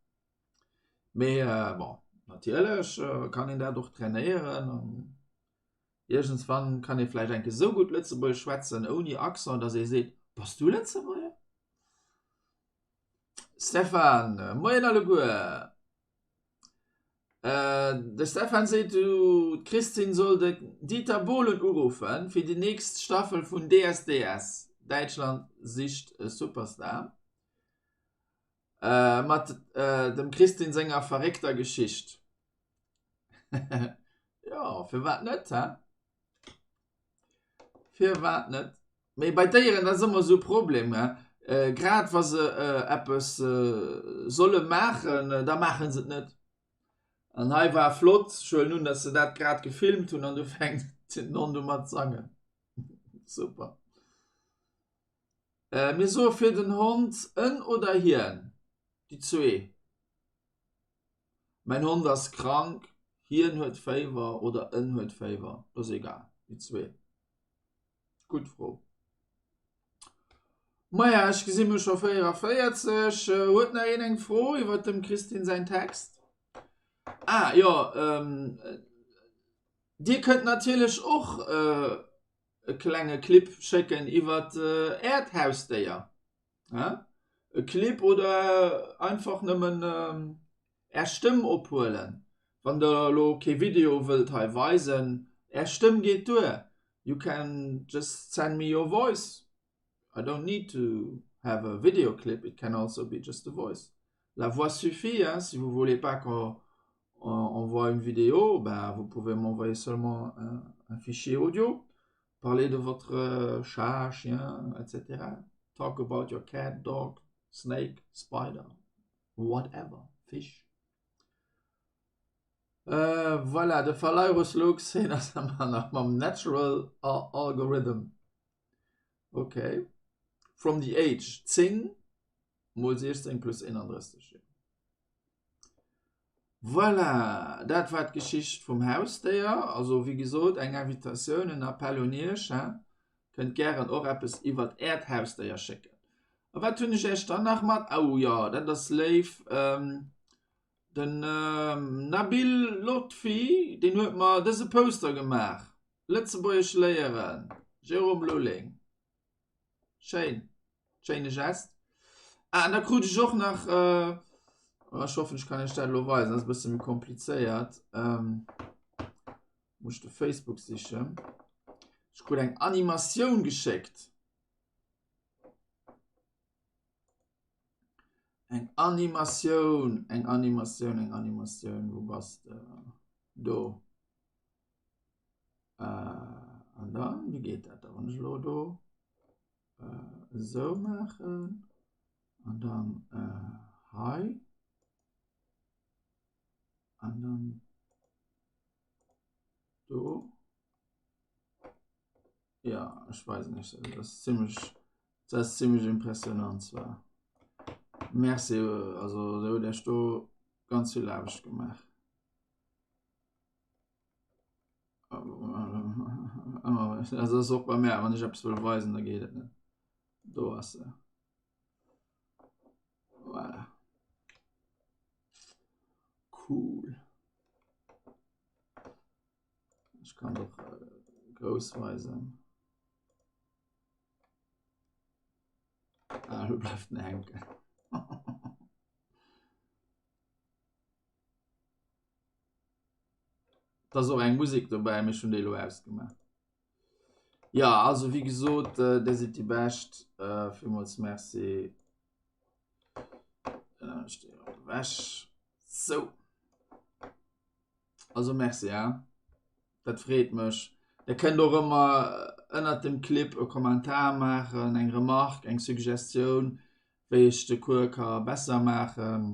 Mee bon, natierlech kann een dat och trainéieren an iergendswann kann ee vläicht enke sou gutt Lëtzebuergesch schwätzen ouni Accent, datt ee seet, Bass du Lëtzebuerger? Stefan, Moien alleguer! De Stefan seet, d'Christine soll de Dieter Bohlen uruffen fir déi nächst Staffel vun DSDS, Däitschland sicht e Superstar, mat dem Christine senger verréckter Geschicht. Jo, firwat net, he? Firwat net? Mee bei Déieren, dat ass ëmmer esou e Problem, he? Grad wa se eppes solle maachen, da maache se et net. An hei war flott, ech huelen un, datt se dat grad gefilmt hunn an du fänkt den Hond u mat sangen. Super. Mir soe fir den Hond en oder hien, déi zwee. Mäin Hond ass krank, hien huet Féiwer oder en huet Féiwer, dat ass egal, déi zwee. Gutt Fro. Maja, ech gesi mir scho 44. Huet nach een eng Fro iwwer dem Christine säin Text? Ah jo, ähm, Dir kënnt natierlech och äh, e klenge Clip schécken iwwert äert Hausdéier. E Clip oder einfach nëmmen är Stëmm ophuelen. Wann der elo kee Video wëllt hei weisen, är Stëmm geet duer. You can just send me your voice. I don't need to have a video clip, it can also be just a voice. La voix suffit, hein, si vous voulez pas qu'on envoie une vidéo, ben, vous pouvez m'envoyer seulement un, un fichier audio. Parler de votre euh, chat, chien, etc. Talk about your cat, dog, snake, spider, whatever, fish. Euh, voilà, de Phalairus Lux, hien ass ëmmer nach mam Natural Algorithm. Ok. From the age 10 mol 16 plus 31 Joer. Voilà, dat war d'Geschicht vum Hausdéier. Also wéi gesot, eng Invitatioun, en Appell un Iech, hein. Kënnt gären och eppes iwwert Äert Hausdéier schécken. A wat hunn ech Iech dann nach mat? Oh jo, dat ass léif. Ähm, den ähm, Nabil Lotfi, deen huet mer dëse Poster gemaach. Lëtzebuergesch léieren, Jérôme Lulling. Schéin, schéine Gest. Ah, an da krut ech och nach, äh, oh, ech hoffen, ech kann iech dat elo weisen, dat ass e bësse méi komplizéiert. Ähm, muss de Facebook sichen. Ech krut eng Animatioun geschéckt. Eng Animatioun, eng Animatioun, eng Animatioun, wou bass de? Do. Äh, an dann, wie geet dat da, wann ech elo do äh, esou maachen an dann äh, hei an dann do. Ja, ech weis nicht, das ist ziemlich, das ist ziemlich impressionant zwar. Merci, also do huet Iech do ganz vill Aarbecht gemaach. Also ass och bei mär, wann ech eppes wëll weisen, da geet et net. Do ass se. Voilà. Cool. Ech kann doch äh, grouss weisen. Ah, du bleift den hänken. Da ass och eng Musek dobäi, mee ech hunn déi elo ausgemaach. Ja, also wéi gesot, äh, dir sidd déi Bescht. Äh, villmools Merci. Dann ech déi ewech. Sou. Also Merci, ja. Dat freet mech. Dir kënnt och ëmmer ënnert dem Clip e Kommentar maachen, eng Remarque, eng Suggestioun, wéi ech de Cours ka besser maachen.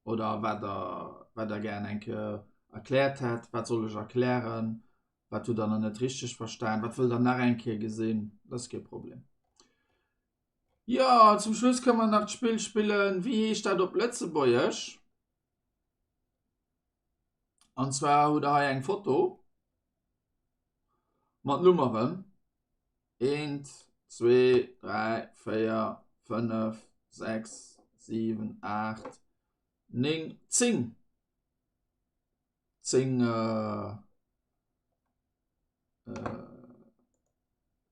Oder wat der, wat der gären eng Kéier erkläert hätt. Wat soll ech erklären? Wat hutt der nach net richteg verstan? Wat wëllt der nach eng Kéier gesinn? Dat ass kee Problem. Jo, zum Schluss kënne mer nach d'Spill spillen, Wéi heescht dat op Lëtzebuergesch? An zwar hutt der hei eng Foto mat Nummeren. Eent, zwee, dräi, véier, fënnef, sechs, siwen, aacht, néng, zéng. Zéng äh, äh,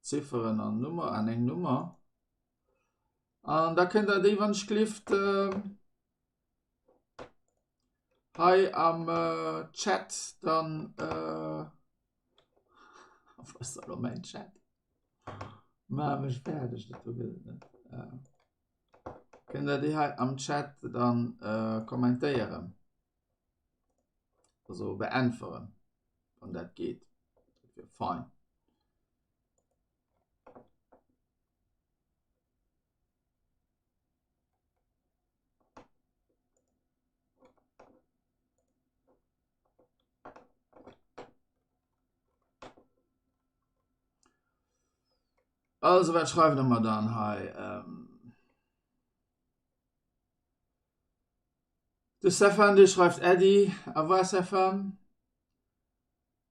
Zifferen an Nummer an eng Nummer. An da kënnt der déi wann ech gelift äh, hei am äh, Chat dann äh, Wo ass da lo mäin Chat? Maach mech fäerdeg, dat do gëtt et net. Äh, kënnt der déi hei am Chat dann äh, kommentéieren? Also beäntweren, wann dat geet. Dat wier fein. Also wat schreiwen mer dann hei? Ähm de Stefan dee schreift Äddi, au revoir Stefan.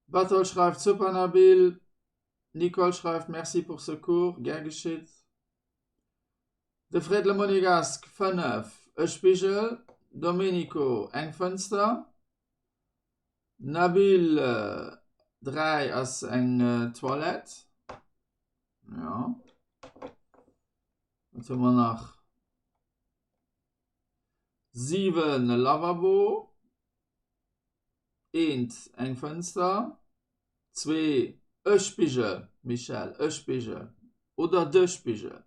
Bartol schreift Super Nabil. Nicole schreift Merci pour ce cours, gär geschitt. De Fred Le Monégasque 5, e Spigel, Domenico eng Fënster, Nabil. 3 ass eng Toilette. Ja. Wat hu mer nach? 7 e Lavabo. Eent eng Fënster. 2 e Spigel, Michèle, e Spigel oder de Spigel.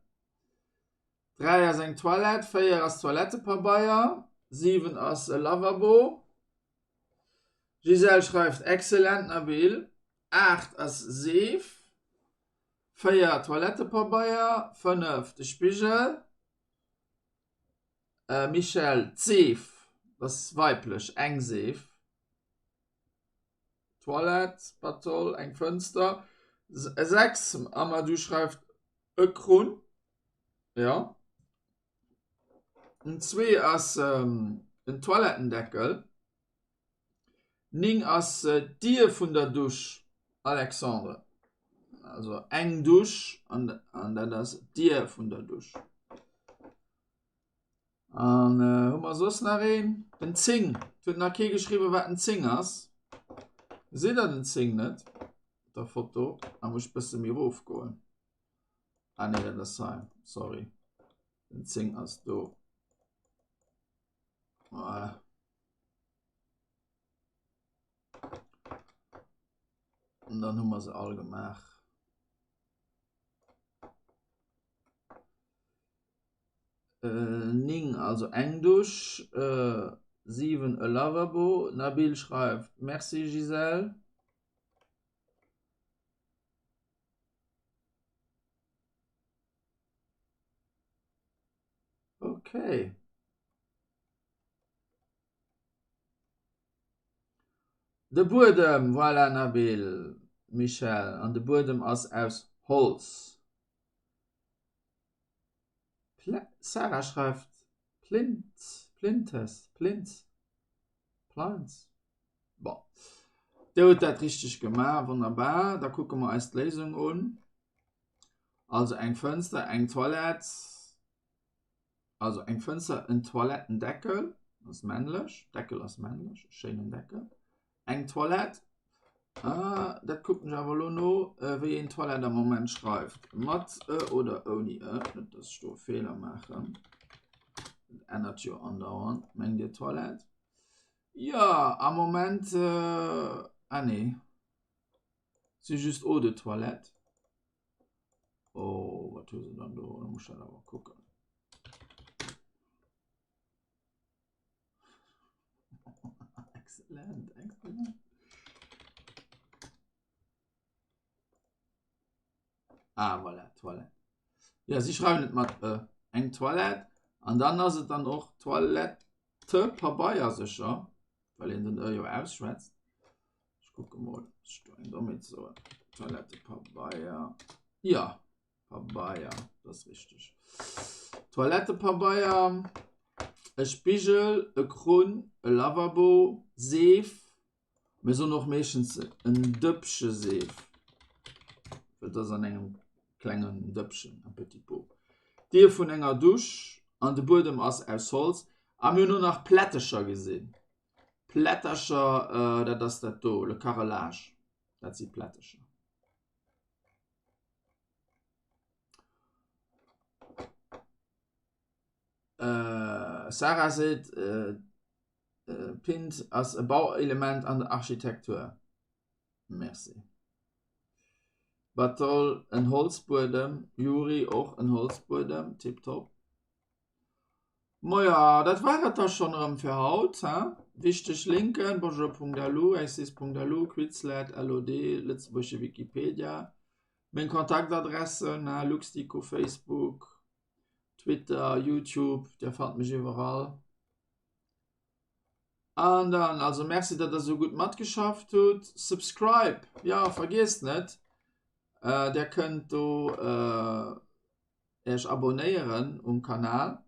3 ass eng Toilette, 4 ass Toilettepabeier, 7 ass e Lavabo. Gisèle schreift, Excellent Nabil, 8 ass Seef, 4 Toilettepabeier, 5 de Spigel. Michèle, D'Seef ass weiblech, eng Seef. Toilette, Batol, eng Fënster. 6, Amadou schreift, e Krunn. Jo. Den 2 ass en Toilettendeckel. 9 ass d'Dier vun der Dusch, Alexandre. Also eng Dusch an an dat ass d'Dier vun der Dusch. An hu mer soss nach een? Den 10. Et huet nach kee geschriwwen, wat en 10 ass. Gesitt der den 10 net op der Foto? Da muss ech bësse méi erofgoen. Ah nee, dat ass hei. Sorry. Den 10 ass do. Voilà. Und dann hu mer se all gemaach. Äh, 9, also eng Dusch, äh, 7 e Lavabo. Nabil schreift, Merci Gisèle. Okay. De Buedem, voilà Nabil, Michèle, an de Buedem ass aus Holz. Sarah schreift Plint, Plintes, Plinz, Pleinz. Bon, Dir hutt dat richteg gemaach, wonnerbar. Da kucke mer eis d'Léisung un. Also eng Fënster, eng Toilette, also eng Fënster, en Toilettendeckel, ass männlech, Deckel ass männlech, e schéinen Deckel, eng Toilette, ah, dat kucken ech awer elo no, wéi een Toilette am Moment schreift, mat e oder ouni e, net dass ech do e Feeler maachen, dat ännert jo andauernd, mengt Dir Toilette? Jo, am Moment, ah nee, si just Eau de Toilette. Oh, wat hu se dann do? Da muss ich dat awer kucken. Excellent, excellent. Ah, voilà, Toilette. Ja, si schreiwen et mat e. Eng Toilette. An dann ass et dann och Toilettepabeier sécher, well een den e jo ausschwätzt. Ech kucke mol, ech do eng Dommheet soen. Toilettepabeier. Ja, Pabeier, dat ass richteg. Toilettepabeier, e Spigel, e Krunn, e Lavabo, Seef. Mir soen och meeschtens en Dëppche Seef, well et ass an engem klengen Dëppchen, un petit pot. D'Dier vun enger Dusch an de Buedem ass aus Holz. A mir hunn och nach Plättecher gesinn. Plättercher, dat ass dat do, le carrelage, dat si Plättecher. Sarah seet, Pint ass e Bauelement an der Architektur. Merci. Batol, en Holzbuedem. Yuri, och en Holzbuedem. Tiptop. Maja, dat war et da schonn erëm fir haut, he? Wichteg Linken, bonjour.lu, axis.lu, Quizlet, LOD, lëtzebuergesche Wikipedia, meng Kontaktadressen, he, Luxdico, Facebook, Twitter, Youtube, dir fannt mech iwwerall. An dann, also merci, datt der esou gutt matgeschafft hutt. Subscribe, jo, vergiesst net, der kënnt do Iech abonéieren um Kanal,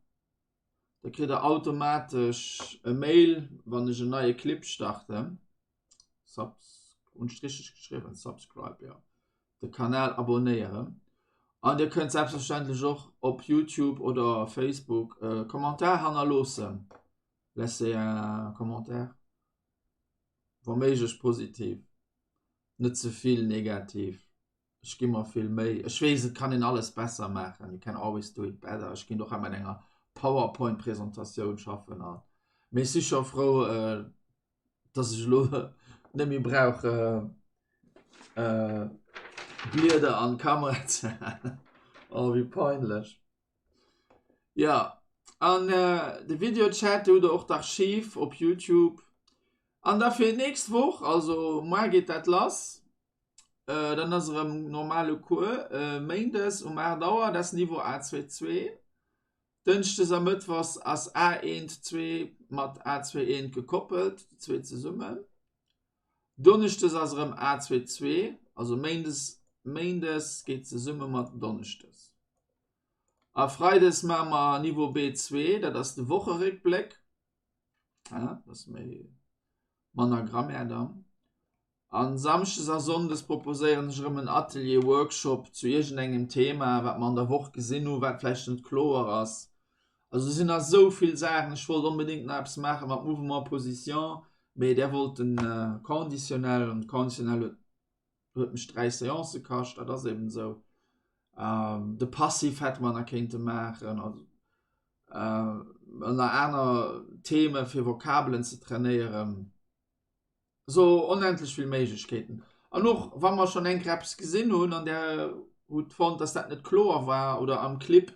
da kritt der automatesch e Mail wann ech en neie Clip starten. Subs hunn ech richteg geschriwwen? Subscribe jo. De Kanal abonéieren. An dir kënnt selbstverständlech och op Youtube oder Facebook e Commentaire hannerloossen. Laissez un commentaire, wa méiglech positiv. Net ze vill negativ. Ech gi mer vill Méi. Ech weess, et kann een alles besser maachen, you can always do it better. Ech kéint och hei mat enger Powerpoint-Presentatioun schaffen a mee ech si scho frou, dass ech elo net méi brauch Blieder an d'Kamera ze halen. Oh, wéi peinlech. Jo, an de Videochat, do hutt der och d'Archiv op Youtube. An da fir d'nächst Woch, also moar geet dat lass, dann ass erëm normale Cours, méindes um 8 Auer, dat ass Niveau A2 2. Dënschdes a Mëttwochs ass A1 2 mat A2 1 gekoppelt, déi zwee zesummen. Donneschdes ass erëm A2 2, also méindes, méindes geet zesumme mat donneschdes. A freides maache mer Niveau B2, dat ass de Wocheréckbléck. Ja, dat ass méi manner Grammaire dann. An Samschdes a Sonndes proposéieren ech erëm en Atelier, Workshop zu iergendengem Thema, wat mer an der Woch gesinn hunn, wat vläicht net kloer ass. Also do sinn nach esou vill Saachen. Ech wollt onbedéngt nach eppes maache mat Mouvement Position, mee där wollt den Conditionnel an de Conditionnel huet huet mech 3 Seancë kascht, dat ass eben esou. De Passif hätte mer nach kéinte maachen, also ënner aner Theme fir Vokabelen ze trainéieren. Esou onendlech vill Méiglechkeeten. An och wa mer schonn eng Kéier eppes gesinn hunn an där hutt fonnt, dass dat net kloer war oder am Clip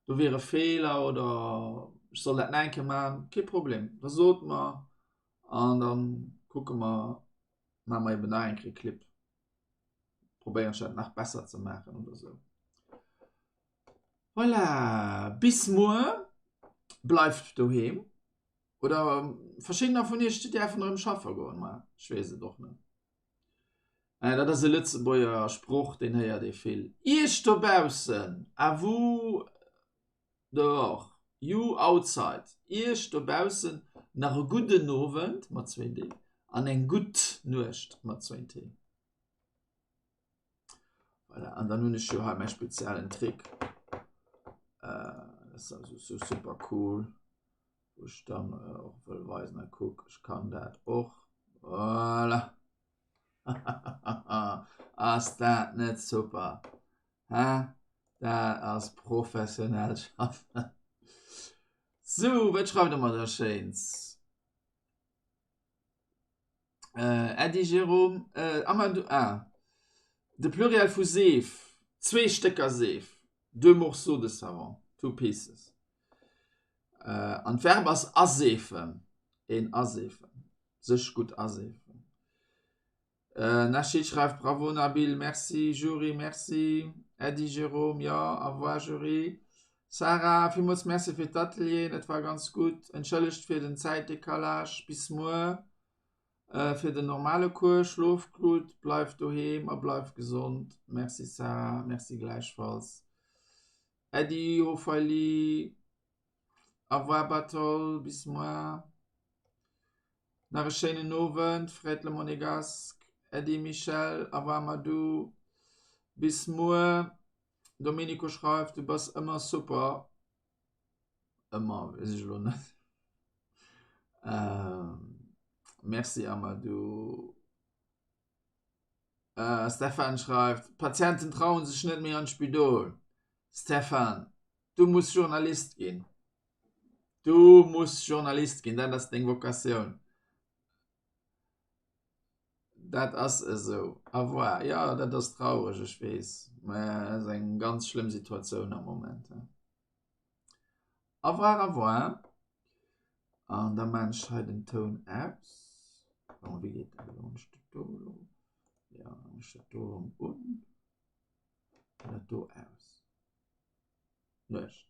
do wier e Feeler oder ech soll dat nach eng Kéier maachen, kee Problem, da sot mer an da kucke mer, maache mer eben nach eng Kéier e Clip, probéieren ech dat nach besser ze maachen oder esou. Voilà, bis muer, bleift doheem. Oder verschiddener vun iech déi däerfen erëm schaffe goen, ma ech weess et och net. Äh, dat ass e Lëtzebuerger Sproch, deen héiert ee vill. Iech dobaussen, à vous dehors, you outside, iech dobaussen nach e gudden Owend mat zwéin D an eng gutt Nuecht mat zwéin T. Voilà, an dann hunn ech jo hei mäi speziellen Trick. Äh, dat ass also sou super cool. Wou ech dann äh, och wëll weisen. A kuck, ech kann dat och. Voilà. Ass dat net super? Hä? Dat ass professionell schaffen. Sou, wat schreift der mer da Schéins? Äh, Äddi Jérôme, äh, Amadou, ah, de Pluriel vu Seef, zwee Stécker Seef, deux morceaux de savon, two pieces. Äh, an d'Verb ass aseefen, een aseefen, sech gutt aseefen. Äh, Nachid schreift, Bravo Nabil, merci Jury, merci Äddi Jérôme, jo, au revoir Jury. Sarah, villmools Merci fir d'Atelieren, et war ganz gutt. Entschëllegt fir den Zäitdecalage. Bis muer fir den normale Cours. Schlooft gutt, bleift doheem a bleift gesond. Merci Sarah, Merci gläichfalls Äddi, Ophalie. Au revoir Batol, bis muer. Nach e schéinen Owend Fred le Monégasque, Äddi Michèle, Au revoir Amadou, bis muer. Domenico schreift, du bass ëmmer super. Ëmmer weess ech elo net. Ähm, merci Amadou. Äh, Stefan schreift, Patienten trauen sech net méi an d'Spidol. Stefan, du muss Journalist ginn. Du muss Journalist ginn, dat ass deng Vocatioun. Dat ass esou. Au revoir. Jo, dat ass traureg, ech weess. Mä et ass eng ganz schlëmm Situatioun am Moment. Au revoir, au revoir. An da maan ech hei den Toun aus. Bon, wéi geet dat elo? Hunn ech dat do elo? Jo, hunn ech dat do erëm un. An dat do aus. Nuecht.